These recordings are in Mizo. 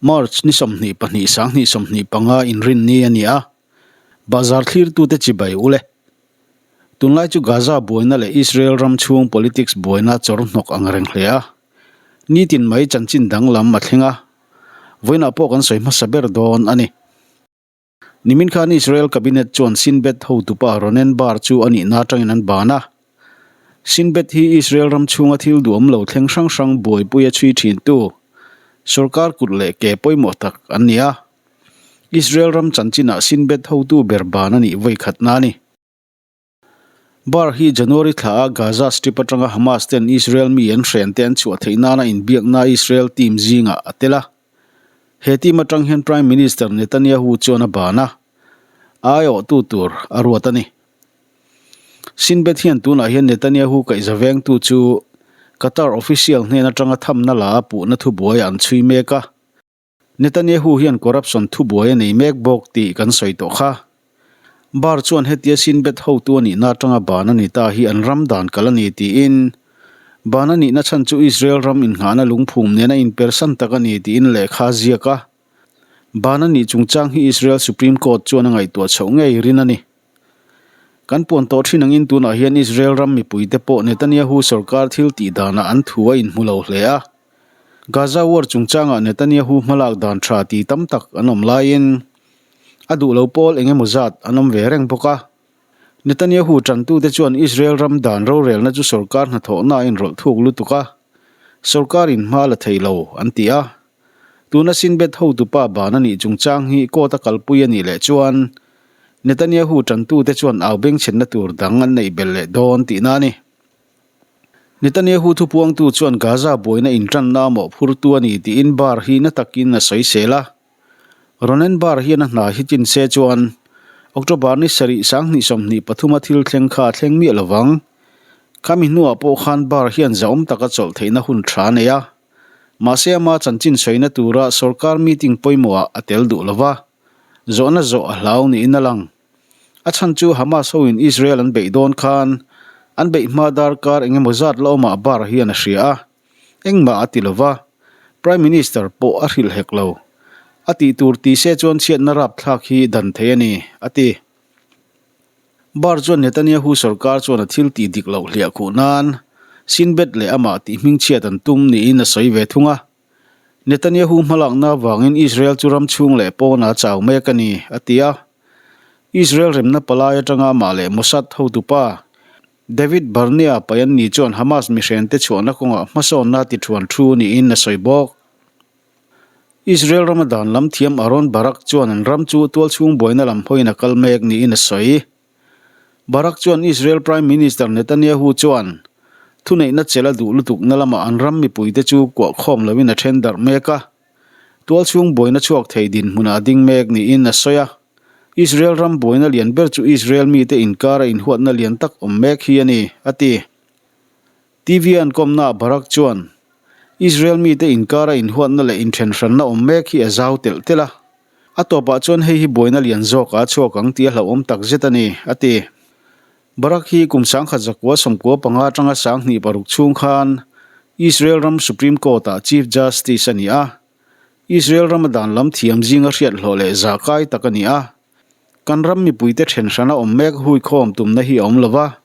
March ni 22 sanghnih 25 inrinni a ni a, Bazar thlirtute chibai u le. Tunlai chu Gaza buaina leh Israel ram chhung politics buaina chawr hnawk ang reng hle a. Nitin mai chanchin danglam a thleng a, vawiinah pawh kan sawi hmasa ber dawn a ni. Nimin khan Israel Cabinet chuan Shin Bet hotupa Ronen Bar chu a nihna atangin an ban a. Shin Bet hi Israel ram chhunga thil duhawm lo thleng hrang hrang buaipui a chhui thintu sorkar kut leh ke pawimawh tak an ni a. Israel ram chanchinah Shin Bet hotu ber ban a nih vawikhatna a ni. Bar hi January thla a Gaza Strip atanga Hamas ten Israel mi an hren te an chhuah theih nana inbiakna Israel team zingah a tel a. He team atang hian Prime Minister Netanyahu chuan a ban a, a aiawhtu tur a ruat a ni. Shin Bet hian tunah hian Netanyahu kaihza vengtu chu Qatar official hnen atanga thamna la a puhna thubuai an chhui mek a. Netanyahu hian corruption thubuai a nei mek bawk tih kan sawi tawh kha. Bar chuan hetia Shin Bet hotu a nihna atanga ban a ni ta hi an ram dan kal a ni tiin, ban a nihna chhan chu Israel ram innghahna lungphum nena inpersan tak a ni tiin lehkha a ziak a. Ban a nih chungchang hi Israel Supreme Court chuan a ngaihtuah chhoh ngei rin a ni. Kan puan tawh thin angin tunah hian Israel ram mipuite pawh Netanyahu sorkar thil tih danah an thu a inhmu lo hle a. Gaza war chungchangah Netanyahu hmalak dan tha ti tam tak an awm laiin a duh lo pawl eng emaw zat an awm ve reng bawk a. Netanyahu tantute chuan Israel ram dan rorelna chu sorkar hnathawhna a inrawlh thuk lutuk a, sorkarin hma la thei lo an ti a. Tuna Shin Bet hotupa ban a nih chungchang hi court a kalpui a nih leh chuan Netanyahu tantute chuan au bengchhenna tur dang an neih belh leh dawn tihna a ni. Netanyahu thupuangtu chuan Gaza buaina intanna a mawhphurtu a ni tiin Bar hi na takin a sawisel a. Ronen Bar hian a hna hi chin se chuan October ni sarih 2023 a thil thleng kha a thleng miah lovang. Khami hnuah pawh khan Bar hian zahawm taka chawlh theihna hun tha a nei a. Mahse ama chanchin sawina tura sorkar meeting pawimawhah a tel duh lova, zawhna zawh a hlau niin a lang. A chhan chu Hamas hoin Israel an beih dawn khan an beih hma darkar eng emaw zat la awmah Bar hian a hria a, engmah a ti lo va, Prime Minister pawh a hrilh hek lo. A tih tur ti se chuan chhiatna rapthlak hi dan thei a ni, a ti. Bar chuan Netanyahu sorkar chuan a thil tih dik loh hliah khuh nan Shin Bet leh amah tih hmingchhiat an tum niin a sawi ve thung a. Netanyahu hmalakna avangin Israel chu ram chhung leh pawnah a chau mek a ni, a ti a. Israel remna palai atanga amah leh Mossad hotupa David Barnea Payanni chuan Hamas mihrente chhuahna kawngah hmasawnna ti thuan thu niin a sawi bawk. Israel rama dan lam thiam Aron Barak chuan an ram chu tualchhung buaina lam hawiin a kal mek niin a sawi. Barak chuan Israel Prime Minister Netanyahu chuan thuneihna chelh a duh lutukna lamah an ram mipuite chu kuah khawm loin a then darh mek a, tualchhung buaina chhuak thei dinhmunah a ding mek niin a sawi a. Israel ram buaina lian ber chu Israel mite inkara inhuatna lian tak awm mek hi a ni, a ti. TV a an kawmnaah Barak chuan Israel mite inkara inhuatna leh inthenhranna awm mek hi a zau telh telh a. A tawpah chuan hei hi buaina lian zawk a chhuak ang tih a hlauhawm tak zet a ni, a ti. Barak hi kum 1995 atanga 2006 chhung khan Israel ram Supreme Court-ah Chief Justice a ni a. Israel rama dan lam thiam zinga hriat hlawh leh zah kai tak a ni a. Kan ram mipuite then hrana awm mek huikhawm tumna hi a awm lo va,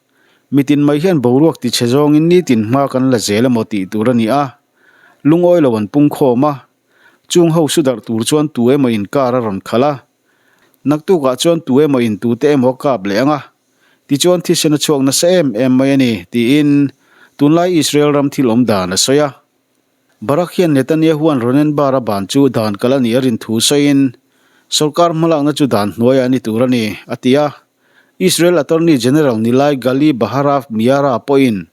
mitin mai hian boruak tichhe zawngin nitin hma kan la zel emaw tih tur a ni a. Lungawi lo an pungkhawm a. Chung ho su darh tur chuan tu emaw in car a rawn khalh a, naktukah chuan tu emaw in tute emaw a kap leh ang a, tichuan thisen a chhuak nasa em em mai a ni, tiin tunlai Israel ram thil awm dan a sawi a. Barak hian Netanyahu-a'n Ronen Bar-a ban chu dan kal a nih a rin thu sawiin, Sorkar hmalakna chu dan hnuaiah a ni tur a ni, a ti a. Israel Attorney General Nilai Gali Baharav Miara pawhin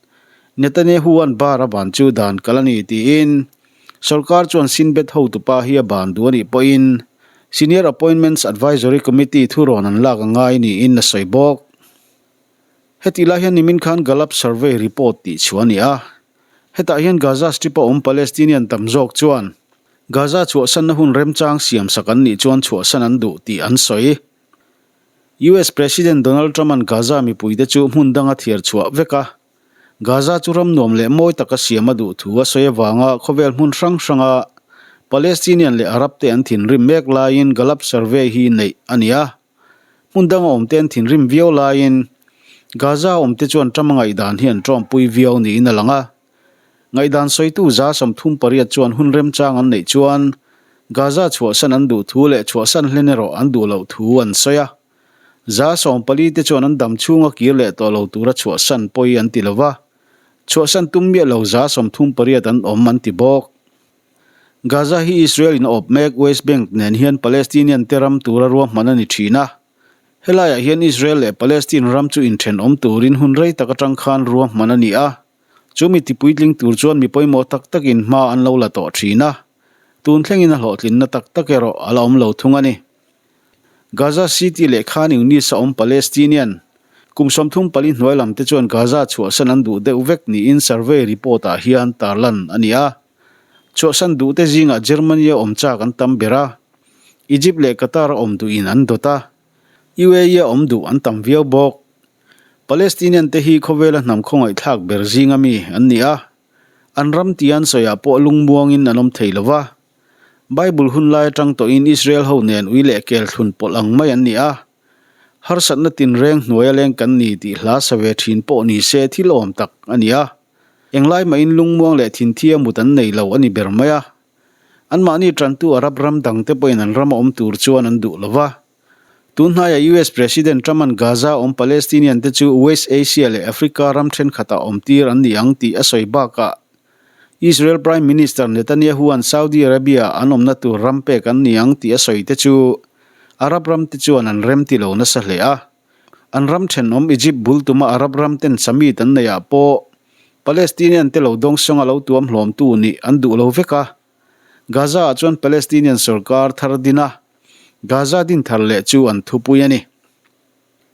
Netanyahu-a'n Bar-a ban chu dan kal a ni tiin sorkar chuan Shin Bet hotupa hi a ban duh a nih pawhin Senior Appointments Advisory Committee thurawn an lak a ngai niin a sawi bawk. Hetih lai hian nimin khan Gallup survey report tih chhuah a ni a, hetah hian Gaza Strip-a awm Palestinian tam zawk chuan Gaza chhuahsanna hun remchang siamsak an nih chuan chhuahsan an duh tih an sawi. US President Donald Trump-a'n Gaza mipuite chu hmun danga thiar chhuah vek a, Gaza chu ram nuam leh mawi taka siam a duh thu a sawi avanga khawvel hmun hrang hranga Palestinian leh Arab te an thinrim mek laiin Gallup survey hi neih a ni a. Hmun danga awmte an thinrim viau laiin Gaza awmte chuan Trump-a ngaihdan hi an tawmpui viau niin a lang a. Ngaihdan sawitu 38 chuan hun remchang an neih chuan Gaza chhuahsan an duh thu leh chhuahsan hlen erawh an duh loh thu an sawi a. 40 te chuan an dam chhunga kir leh tawh lo tura chhuahsan pawi an ti lo va, chhuahsan tum miah lo 38 an awm an ti bawk. Gaza hi Israel in a awp mek West Bank nen hian Palestinian te ram tura ruahman a ni thin a. Helaiah hian Israel leh Palestine ram chu inthenawm turin hun rei tak atang khan ruahman a ni a. Chu mi tipuitling tur chuan mi pawimawh tak takin hma an lo la tawh thin a. Tun thlengin a hlawhtlinna tak tak erawh a la awm lo thung a ni. Gaza City leh Khan Yunis a awm Palestinian kum 34 hnuai lam te chuan Gaza chhuahsan an duh deuh vek niin survey report ah hian tarlan a ni a. Chhuahsan duhte zingah Germany-a awm chak an tam ber a, Egypt leh Qatar-a awm duhin an dawt a, UAE-a awm duh an tam viau bawk. Palestinian-te hi khawvela hnam khawngaihthlak ber zinga mi an ni a, an ram tia an sawiah pawh lungmuangin an awm thei lo va. Bible hun lai atang tawhin Israel ho nen ui leh kel thlun pawlh ang mai an ni a, harsatna tinreng hnuaia leng kan ni tih hla sa ve thin pawh ni se thil awm tak a ni a. Englai mahin lungmuang leh thinthia mut an nei lo a ni ber mai a. Anmahni tantu Arab ram dangte pawhin an rama awm tur chuan an duh lo va. Tun hnaiah US President Trump-a'n Gaza awm Palestinian te chu West Asia leh Africa ram thenkhatah awmtir an ni ang tih a sawi bakah Israel Prime Minister Netanyahu-a'n Saudi Arabia-ah an awmna tur ram pek an ni ang tih a sawi te chu Arab ram te chuan an remti lo nasa hle a. An ram thenawm Egypt bul tuma Arab ram ten summit an neih ah pawh Palestinian te lo dawngsawng a lo tuam hlawmtu nih an duh lo vek a. Gaza ah chuan Palestinian sorkar thar din a, Gaza din thar leh chu an thupui a ni.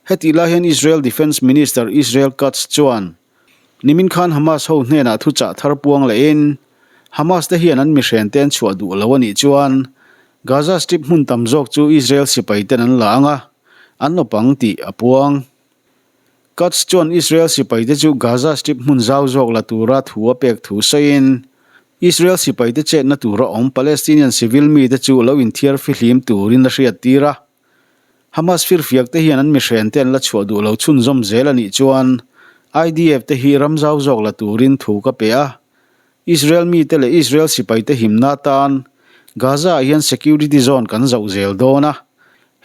Hetih lai hian Israel Defence Minister Israel Katz chuan nimin khan Hamas ho hnenah thuchah thar puang lehin Hamas te hian an mihren te an chhuah duh lo a nih chuan Gaza Strip hmun tam zawk chu Israel sipai ten an la ang a, An naupang tih a puang. Katz chuan Israel sipaite chu Gaza Strip hmun zau zawk la tura thu a pek thu sawiin, Israel sipaite chetna tura awm Palestinian civil mite chu lo inthiar fihlim turin a hriattir a. Hamas firfiak te hian an mihren te an la chhuah duh lo chhunzawm zel a nih chuan IDF te hi ram zau zawk la turin thu ka pe a. Israel mite leh Israel sipaite himna atan Gaza-ah hian security zone kan zauh zel dawn a,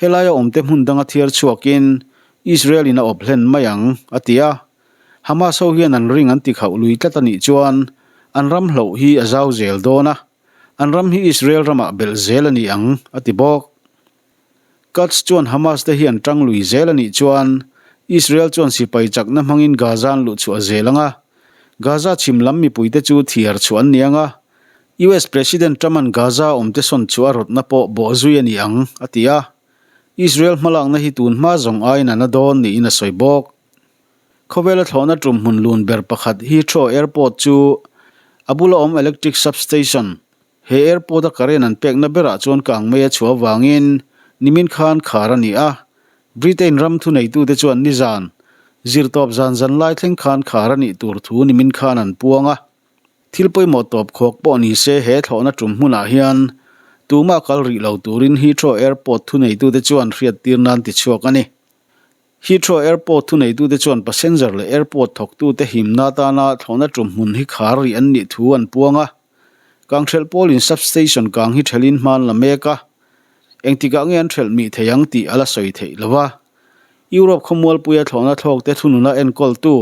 helaia awmte hmun danga thiar chhuakin Israel-in a awp hlen mai ang, a ti a. Hamas ho hian an ring an ti khauh lui tlat a nih chuan an ram hloh hi a zau zel dawn a, an ram hi Israel ramah belh zel a ni ang, a ti bawk. Katz chuan Hamas te hi an tang lui zel a nih chuan Israel chuan sipai chakna hmangin Gaza an luh chhuah zel ang a, Gaza chhim lam mipuite chu thiar chhuah an ni ang a, US President Trump-a'n Gaza awmte sawn chu a rawtna pawh bawhzui a ni ang, a ti a. Israel hmalakna hi tun hma zawng aiin a na dawn niin a sawi bawk. Khawvela thlawhna tum hmun lun ber pakhat Heathrow Airport chu a bula awm electric substation, He airport a current an pekna berah chuan kangmei a chhuah avangin nimin khan khar a ni a. Britain ram thuneitute chuan nizan, zirtawp zan zan lai thleng khan khar a nih tur thu nimin khan an puang a. Thil pawimawh tawp khawk pawh ni se he thlawhna tum hmunah hian tumah kal rih lo turin Heathrow Airport thuneitute chuan hriattir nan tichhuak a ni. Heathrow Airport thuneitute chuan passenger leh airport thawktute himna atana thlawhna tum hmun hi khar rih an nih thu an puang a. Kangthelh pawlin substation kang hi thelhin hma an la mek a, engtikah nge an thelh mih thei ang tih a la sawi theih lo va. Europe khawmualpuia thlawhna thlawkte thununa enkawltu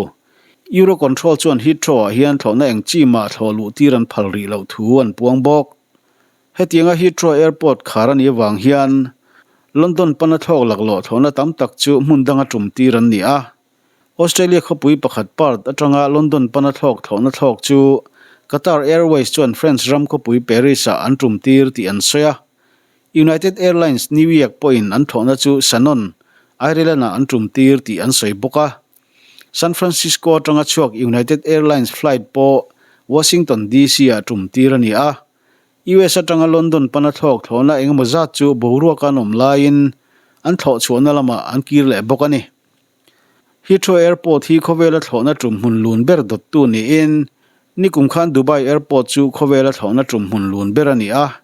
Eurocontrol chuan Heathrow-ah hian thlawhna eng chi mah thlawh luh tir an phal rih loh thu an puang bawk. Hetianga Heathrow Airport khar a nih avang hian London pana thlawk laklawh thlawhna tam tak chu hmun danga tum tir an ni a. Australia khawpui pakhat Perth atanga London pana thlawk thlawhna thlawk chu Qatar Airways chuan French ram khawpui Paris-ah an tum tir tih an sawi a. United Airlines New York pawhin an thlawhna chu Shannon, Ireland-ah an tum tir tih an sawi bawk a. San Francisco atanga chhuak United Airlines flight pawh Washington DC-ah tum tir a ni a. US atanga London pana thlawk thlawhna engemaw zat chu boruaka an awm laiin an thlawh chhuahna lamah an kir leh bawk a ni. Heathrow Airport hi khawvela thlawhna tum hmun lun ber dawttu niin nikum khan Dubai Airport chu khawvela thlawhna tum hmun lun ber a ni a.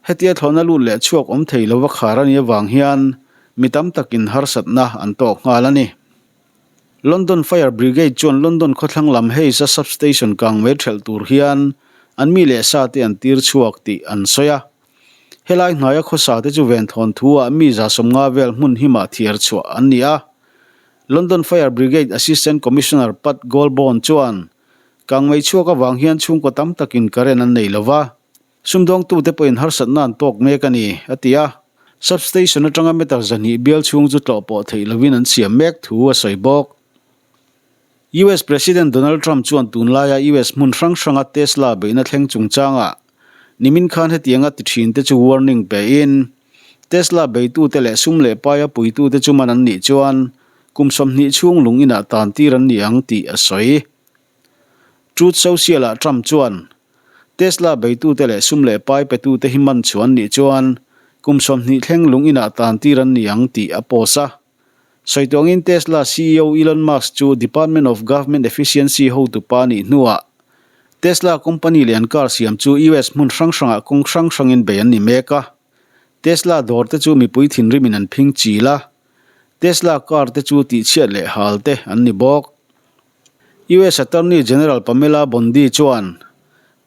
Hetia thlawhna lut leh chhuak awm thei lova khar a nih avang hian mi tam takin harsatna an tawk nghal a ni. London Fire Brigade chuan London khawthlang lam Hayes-a substation kang mai ṭhelh tur hian an mi leh sa te an tir chhuak tih an sawi a. Helai hnaia khawsa te chu venthawn thu-ah mi 150 vel hmun himah thiar chhuah an ni a. London Fire Brigade Assistant Commissioner Pat Goulbourne chuan, Kangmei chhuak avang hian chhungkaw tam takin current an nei lo va, sumdawngtute pawhin harsatna an tawk mek a ni, a ti a. Substation atanga meter 200 bial chhung chu tlawh pawh theih lovin an siam mek thu a sawi bawk. US President Donald Trump chuan tunlaia US hmun hrang hranga Tesla beihna thleng chungchangah nimin khan hetianga ti thinte chu warning pein, Tesla beitute leh sum leh paia puitute chu man an nih chuan kum 20 chhung lung inah tan tir an ni ang tih a sawi. Truth Social-ah Trump chuan, Tesla beitute leh sum leh pai petute hi man chu an nih chuan kum 20 thleng lung inah tan tir an ni ang tih a post a. Sawi tuangin Tesla CEO Elon Musk chu Department of Government Efficiency hotupa nih hnuah Tesla company leh an car siam chu US hmun hrang hrangah kawng hrang hrangin bei an ni mek a. Tesla dawr te chu mipui thinrimin an phing chil a, Tesla car te chu tihchhiat leh hal te an ni bawk. US Attorney General Pamela Bondi chuan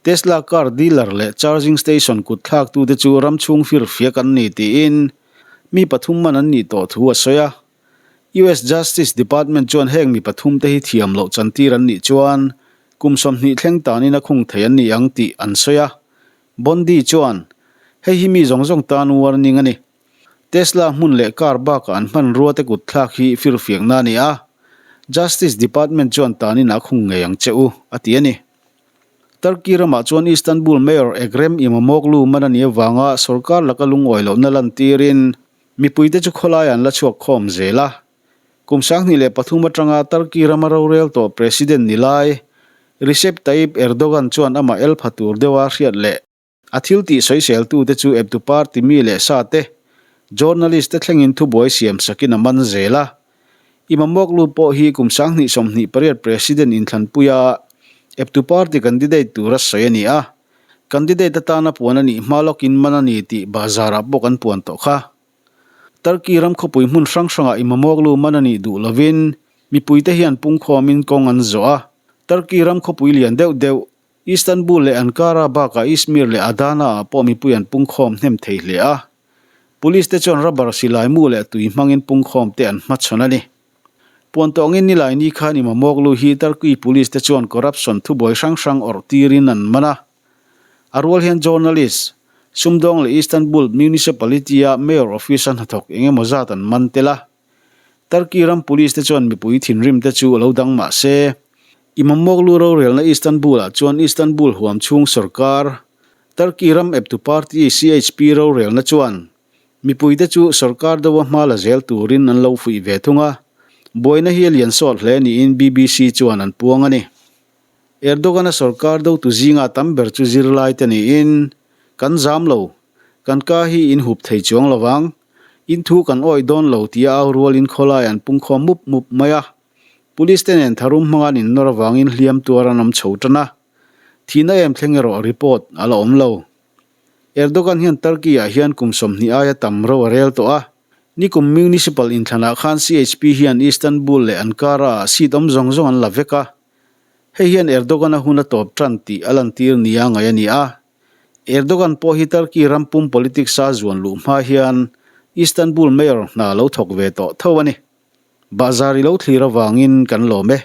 Tesla car dealer leh charging station kut thlaktute chu ram chhung firfiak an ni tiin mi pathum man an nih tawh thu a sawi a. US Justice Department chuan heng mi pathum te hi thiam loh chantir an nih chuan kum 20 thleng tanin a khung thei an ni ang tih an sawi a. Bondi chuan, Hei hi mi zawng zawng tan warning a ni. Tesla hmun leh car bakah an hmanrua te kut thlak hi firfiakna a ni a. Justice Department chuan tanin a khung ngei ang che u, a ti a ni. Turkey ramah chuan Istanbul Mayor Ekrem Imamoglu man a nih avanga sorkar laka lungawi lohna lantirin mipuite chu khawlaiah an la chhuak khawm zel a. Kum 2003 atanga Turkey rama rorel tawh President ni lai Recep Tayyip Erdogan chuan amah el pha tur deuha hriat leh a thil tih sawiseltute chu eptu party mi leh sa te, journalist te thlengin thubuai siam sakin a man zel a. Imamoglu pawh hi kum 2028 President inthlanpuia eptu party candidate tura sawi a ni a, candidate atana puan a nih hma lawkin man a ni tih bazarah pawh kan puan tawh kha. Turkey ram khawpui hmun hrang hrangah Imamoglu man a nih duh lovin mipuite hian pungkhawmin kawng an zawh a, Turkey ram khawpui lian deuh deuh Istanbul leh Ankara bakah Izmir leh Adana ah pawh mipui an pungkhawm hnem thei hle a. Police te chuan rubber silai mu leh tui hmangin pungkhawm te an hmachhawn a ni. Puan tawngin nilai ni khan Imamoglu hi Turkey police te chuan corruption thubuai hrang hrang awrh tirin an man a. A rual hian journalist, sumdawng leh Istanbul Municipality-a mayor office-a hnathawk eng emaw zat an man tel a. Turkey ram police te chuan mipui thinrim te chu a lo dang mah se, Imamoglu rorelna Istanbul-ah chuan Istanbul huam chhung sorkar, Turkey ram eptu party CHP rorelna chuan mipuite chu sorkar deuha hma la zel turin an lo fuih ve thung a, buaina hi a lian sawt hle niin BBC chuan an puang a ni. Erdogan-a sorkar dotu zinga tam ber chu zirlaite niin, Kan zam lo, kan ka hi in hup thei chuang lo vang, in thu kan awih dawn lo tia au rualin khawlai an pungkhawm mup mup mai a. Police te nen tharum hmanga an innawr avangin hliam tuar an awm chho tan a. Thihna em thleng erawh report a la awm lo. Erdogan hian Turkey-ah hian kum 20 aia tam ro a rel tawh a. Nikum municipal inthlanah khan CHP hian Istanbul leh Ankara-ah seat awm zawng zawng an la vek a. Hei hian Erdogan-a hun a tawp tan tih a lantir nia ngaih a ni a. Erdogan pawh hi Turkey ram pum politics-a zuan luh hma hian Istanbul mayor hna lo thawk ve tawh tho a ni. Bahzar i lo thlir avangin kan lawm e.